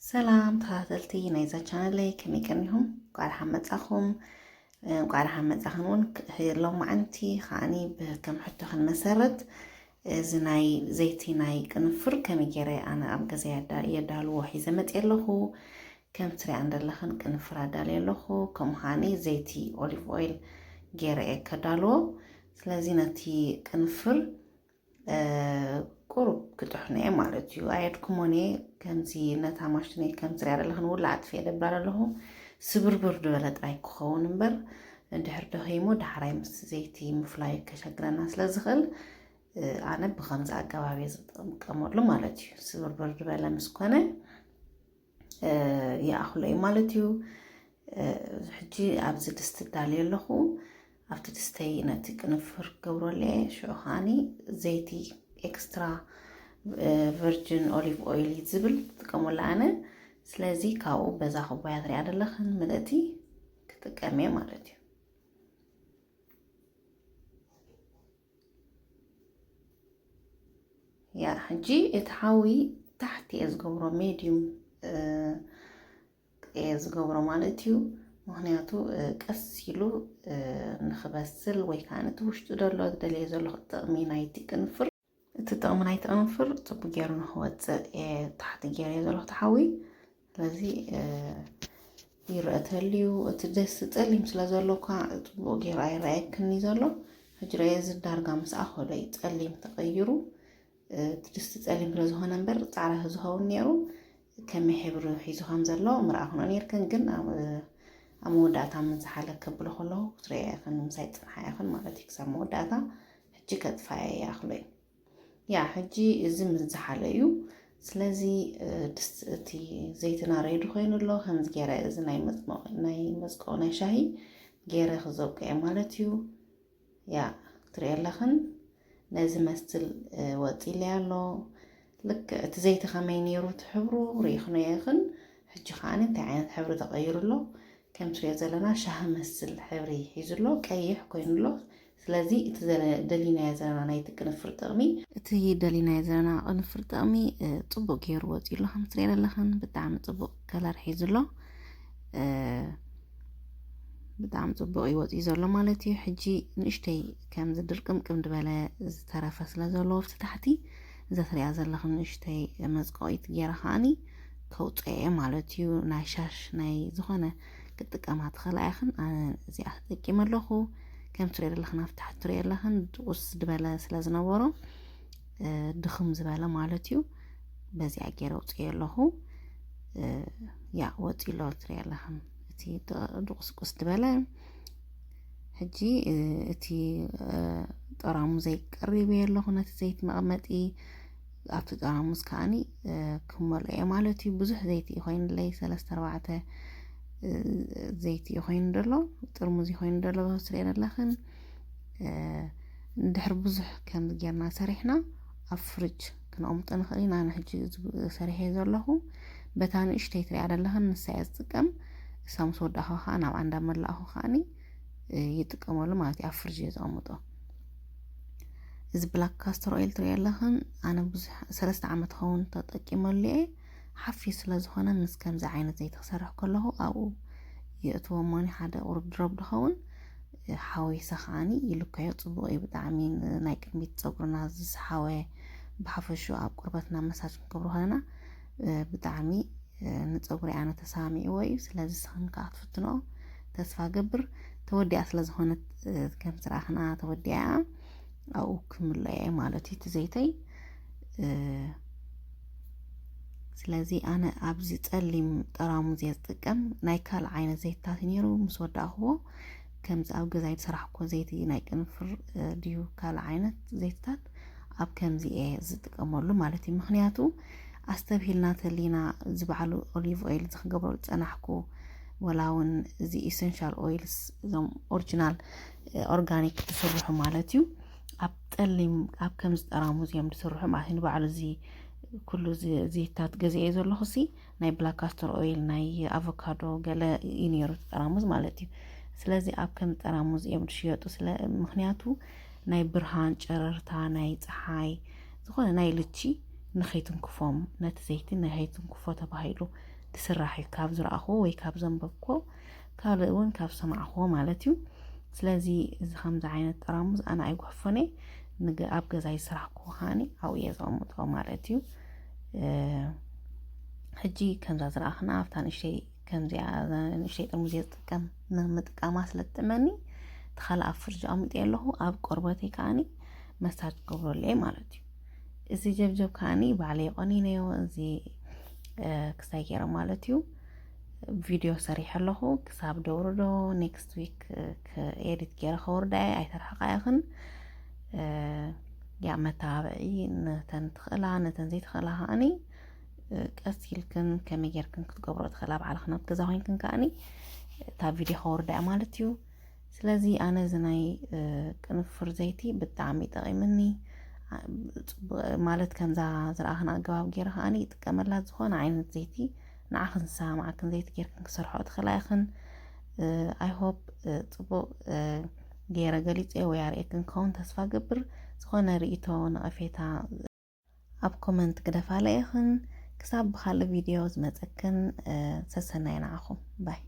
ሰላም ተኸታተልቲ ናይዛ ቻነለይ፣ ከመይ ቀኒኹም? እንቋዕ ደሓን መጻኹም። እንቋዕ ደሓን መጻኽን እውን። ክ-፣ ሎማዓንቲ ከዓኒ ብ-፣ ከም ሕቶኽን መሰረት፣ እዚ ናይ ዘይቲ ናይ ቅንፍር ከመይ ገይረ ኣነ ኣብ ገዛ የዳ-፣ የዳልዎ ሒዘ መጽየ ኣለኹ። ከም ትሪኣ እንደለኽን ቅንፍር ኣዳልየ ኣለኹ። ከምኡ ከዓኒ ዘይቲ ኦሊቭ ኦይል ገይረ እየ ከዳልዎ። ስለዚ ነቲ ቅንፍር እ፣ ቁሩብ ክጥሕኖ እየ ማለት እዩ። ኣየድክሞን እየ። ከምዚ ነታ ማሽነይ ከም ትሪኣ ዘለኽን ውላ ኣጥፊኤ ደብላ ኣለኹ። ስብርብር ዝበለ ጥራይ ክኸውን እምበር፣ እንድሕር ደኺሙ ዳሕራይ ምስ ዘይቲ ምፍላዩ ከሸግረና ስለ ዝኽእል፣ እ፣ ኣነ ብኸምዚ ኣገባብ እየ ዝጥቀመሉ ማለት እዩ። ስብርብር ዝበለ ምስ ኮነ፣ እ፣ ይኣኽሎ እዩ ማለት እዩ። እ፣ ሕጂ ኣብዚ ድስቲ ዳልየ ኣለኹ። ኣብቲ ድስተይ ነቲ ቅንፍር ክገብረሉ እየ። ሽዑ ከዓኒ ዘይቲ ኤክስትራ፣ እ፣ ቨርጅን ኦሊቭ ኦይል እዩ ዝብል ዝጥቀመሉ ኣነ። ስለዚ ካብኡ በዛ ኩባያ ትሪኣ ዘለኽን ምልእቲ ክጥቀም እየ ማለት እዩ። ያ፣ ሕጂ እቲ ሓዊ ታሕቲ እየ ዝገብሮ፣ ሜድዩም፣ እ፣ እየ ዝገብሮ ማለት እዩ። ምኽንያቱ፣ እ፣ ቀስ ኢሉ፣ እ፣ ንኽበስል ወይ ከዓ ነቲ ውሽጡ ዘሎ ዝደለየ ዘሎ ጥቕሚ ናይቲ ቅንፍር፣ እቲ ጥቕሚ ናይቲ ቅንፍር ጽቡቅ ገይሩ ንኽወጽእ እየ ታሕቲ ገይረ ዘለኹ ሓዊ። ስለዚ፣ እ፣ ይረአ ተልዩ፣ እቲ ደስ ጸሊም ስለ ዘሎ እኳ ጽቡቅ ገይሩ ኣይረኣየክን እዩ ዘሎ። ሕጂ ረኣየ፣ እዚ ዳርጋ ምስ ኣኸሎ እዩ ጸሊም ተቐይሩ። እ፣ እቲ ድስቲ ጸሊም ስለ ዝኾነ እምበር ጻዕዳ ዝኸውን ነይሩ። ከመይ ሕብሪ ሒዙ ከም ዘሎ ምርኣኽኖ ነይርክን፣ ግን ኣብ፣ ኣብ መወዳእታ ምስ ዝሓለ ከብሎ ከለኹ ክትሪኦ ኢኽን፣ ምሳይ ጽንሓ ኢኽን ማለት እዩ። ክሳብ መወዳእታ ሕጂ ከጥፋ እየ ይኣኽሎ እዩ። ያ፣ ሕጂ እዚ ምስ ዝሓለ እዩ። ስለዚ፣ እ፣ ድስቲ፣ እቲ ዘይትና ሬዲ ኮይኑ ኣሎ። ከምዚ ገይረ እዚ ናይ መጽመ-፣ ናይ መጽቀዊ ናይ ሻሂ ገይረ ክዘብቆ እየ ማለት እዩ። ያ፣ ክትሪኦ ኣለኽን ነዚ መስል፣ እ፣ ወጺለይ ኣሎ። ልክዕ እቲ ዘይቲ ከመይ ነይሩ እቲ ሕብሩ ርኢኽኖ ኢኽን። ሕጂ ከዓኒ እንታይ ዓይነት ሕብሪ ተቐይሩ ኣሎ? ከም ትሪኦ ዘለና ሻሂ መስል ሕብሪ ሒዙ ኣሎ፣ ቀይሕ ኮይኑ ኣሎ። ስለዚ እቲ ዘለ-፣ ደሊናዮ ዘለና ናይቲ ቅንፍር ጥቕሚ፣ እቲ ደሊናዮ ዘለና ቅንፍር ጥቕሚ፣ እ፣ ጽቡቕ ገይሩ ወጺኡ ኣሎ። ከም ትሪኦ ዘለኽን ብጣዕሚ ጽቡቕ ከለር ሒዙ ኣሎ። እ፣ ብጣዕሚ ጽቡቕ እዩ ወጺኡ ዘሎ ማለት እዩ። ሕጂ ንእሽተይ ከምዚ ድርቅምቅም ዝበለ ዝተረፈ ስለ ዘሎ ኣብቲ ታሕቲ፣ እዛ ትሪኣ ዘለኽን ንእሽተይ መጽቆቒት ገይረ ከዓኒ ከውጽኦ እየ ማለት እዩ። ናይ ሻሽ ናይ ዝኾነ ክትጥቀማ ትኽእላ ኢኽን። ኣነ እዚኣ ተጠቂመ ኣለኹ። ከም ትሪኦ ዘለኽን ኣብ ታሕቲ ትሪኦ ዘለኽን ድቑስ ዝበለ ስለ ዝነበሮ፣ እ፣ ድኽም ዝበለ ማለት እዩ። በዚኣ ገይረ ኣውፅኤ ኣለኹ። እ፣ ያ፣ ወፂ ኣሎ ትሪኦ ኣለኽን። እቲ ድ-፣ ድቑስቁስ ዝበለ። ሕጂ፣ እ፣ እቲ፣ እ፣ ጠራሙዘይ ቀሪበ ኣለኹ። ነቲ ዘይቲ መቐመጢ ኣብቲ ጠራሙዝ ከዓኒ፣ እ፣ ክመልኦ እየ ማለት እዩ። ብዙሕ ዘይቲ እዩ ኮይኑለይ፣ ሰለስተ ኣርባዕተ፣ እ፣ ዘይቲ እዩ ኮይኑ ዘሎ፣ ጥርሙዝ እዩ ኮይኑ ዘሎ፣ ትሪኦ ዘለኽን። እ፣ እንድሕር ብዙሕ ከምዚ ጌርና ሰሪሕና ኣብ ፍሪጅ ክነቕምጦ ንኽእል ኢና። ኣነ ሕጂ ዝብ-፣ ሰሪሐ ዘለኹ በታ ንእሽተይ ትሪኣ ዘለኽን ንሳ እየ ዝጥቀም። እሳ ምስ ወዳእኹ ከዓ ናብኣ እንዳመላእኹ ከዓኒ፣ እ፣ ይጥቀመሉ ማለት እዩ። ኣብ ፍሪጅ እየ ዘቐምጦ። እዚ ብላክ ካስተር ኦይል ትሪኦ ኣለኽን፣ ኣነ ብዙሕ ሰለስተ ዓመት ኸውን ተጠቂመሉ እየ። ሓፊስ ስለ ዝኾነ ምስ ከምዚ ዓይነት ዘይቲ ክሰርሕ ከለኹ ኣብኡ የእትዎ እሞኒ ሓደ ቁሩብ ድሮብ ድኸውን፣ እ፣ ሓዊሰ ከዓኒ ይልከዮ። ጽቡቕ እዩ ብጣዕሚ፣ ን-፣ ናይ ቅድሚት ጸጉርና ዝሰሓወ፣ ብሓፈሽኡ ኣብ ቆርበትና መሳጅ ክንገብሮ ከለና፣ እ፣ ብጣዕሚ፣ እ፣ ንጸጉሪ ኣነ ተሳሚዕዎ እዩ። ስለዚ ንስኽን ከኣ ክትፍትንኦ ተስፋ ገብር። ተወዲኣ ስለ ዝኾነት፣ እ፣ ከም ዝረኣኽና ተወዲኣ ኣብኡ ክምለኦ እየ ማለት እዩ እቲ ዘይተይ። እ፣ ስለዚ ኣነ ኣብዚ ጸሊም ጠራሙዝ እየ ዝጥቀም። ናይ ካልእ ዓይነት ዘይትታት እዩ ነይሩ፣ ምስ ወዳእኽዎ ከምዚ ኣብ ገዛይ ዝሰራሕክዎ ዘይቲ ናይ ቅንፍር፣ እ፣ ድዩ ካልእ ዓይነት ዘይትታት ኣብ ከምዚ እየ ዝጥቀመሉ ማለት እዩ። ምኽንያቱ ኣስተብሂልና ተሊና እዚ በዓሉ ኦሊቭ ኦይል እዚ ክገብረሉ ዝጸናሕኩ፣ ወላ እውን እዚ ኢሰንሻል ኦይልስ እዞም ኦሪጂናል፣ እ፣ ኦርጋኒክ ዝስርሑ ማለት እዩ። ኣብ ጠሊም፣ ኣብ ከምዚ ጠራሙዝ እዮም ዝስርሑ ማለት እዩ። ንባዕሉ እዚ ኩሉ እዚ ዘይትታት ገዚኤ ዘለኹ ሲ ናይ ብላክ ካስተር ኦይል፣ ናይ ኣቮካዶ ገለ እዩ ነይሩ እቲ ጠራሙዝ ማለት እዩ። ስለዚ ኣብ ከም ጠራሙዝ እዮም ዝሽየጡ። ስለ፣ ምኽንያቱ ናይ ብርሃን ጨረርታ፣ ናይ ፀሓይ፣ ዝኾነ ናይ ልቺ ንኸይትንክፎም፣ ነቲ ዘይቲ ንኸይትንክፎ ተባሂሉ ዝስራሕ እዩ፣ ካብ ዝረኣኹዎ ወይ ካብ ዘንበብኩዎ፣ ካልእ እውን ካብ ሰማዕኹዎ ማለት እዩ። ስለዚ እዚ ከምዚ ዓይነት ጠራሙዝ ኣነ ኣይጉሕፎን እየ፣ ንገ- ኣብ ገዛ ይስራሕኩዎ ከዓኒ ኣብኡ እየ ዘቐምጦ ማለት እዩ። እ፣ ሕጂ ከምዛ ዝረኣኽና ኣብታ ንእሽተይ ከምዚኣ ንእሽተይ ጥርሙዝ እየ ዝጥቀም፣ ንምጥቃማ ስለ ትጥዕመኒ እቲ ካልእ ኣብ ፍርጅ ኣቐሚጠ ኣለኹ። ኣብ ቆርበተይ ከዓኒ መሳጅ ክገብረሉ እየ ማለት እዩ። እዚ ጀብጀብ ከዓኒ ባዕለይ ቆኒነዮ፣ እዚ ክሳይ ገይረ ማለት እዩ። ቪድዮ ሰሪሐ ኣለኹ። ክሳብ ደውርዶ ኔክስት ዊክ ኤዲት ገይረ ከወርዳ እየ። ኣይተርሕቃ ኢኽን። ያ መተባብዒ ነተን ትኽእላ፣ ነተን ዘይትኽእላ ከዓኒ ቀስ ኢልክን ከመይ ጌርክን ክትገብሮ ትኽእላ፣ ባዕልኽን ኣብ ገዛ ኮይንክን ከዓኒ እታ ቪድዮ ከወርዳ እያ ማለት እዩ። ስለዚ ኣነ እዚ ናይ ቅንፍር ዘይቲ ብጣዕሚ ጠቒምኒ። ማለት ከምዛ ዝረኣኽን ኣገባብ ገይረ ከዓኒ ይጥቀመላ። ዝኾነ ዓይነት ዘይቲ ንዓኽን ዝሰማማዓክን ዘይቲ ጌርክን ክሰርሖ ትኽእላ ኢኽን። I hope ጽቡቕ ገይረ ገሊጸ ወይ ኣርእየክን ክኸውን ተስፋ ገብር። ዝኾነ ርእይቶ፣ ነቐፌታ ኣብ ኮመንት ግደፋለ ኢኽን። ክሳብ ብኻልእ ቪድዮ ዝመጸክን፣ ሰሰናይ ንዓኹም። ባይ።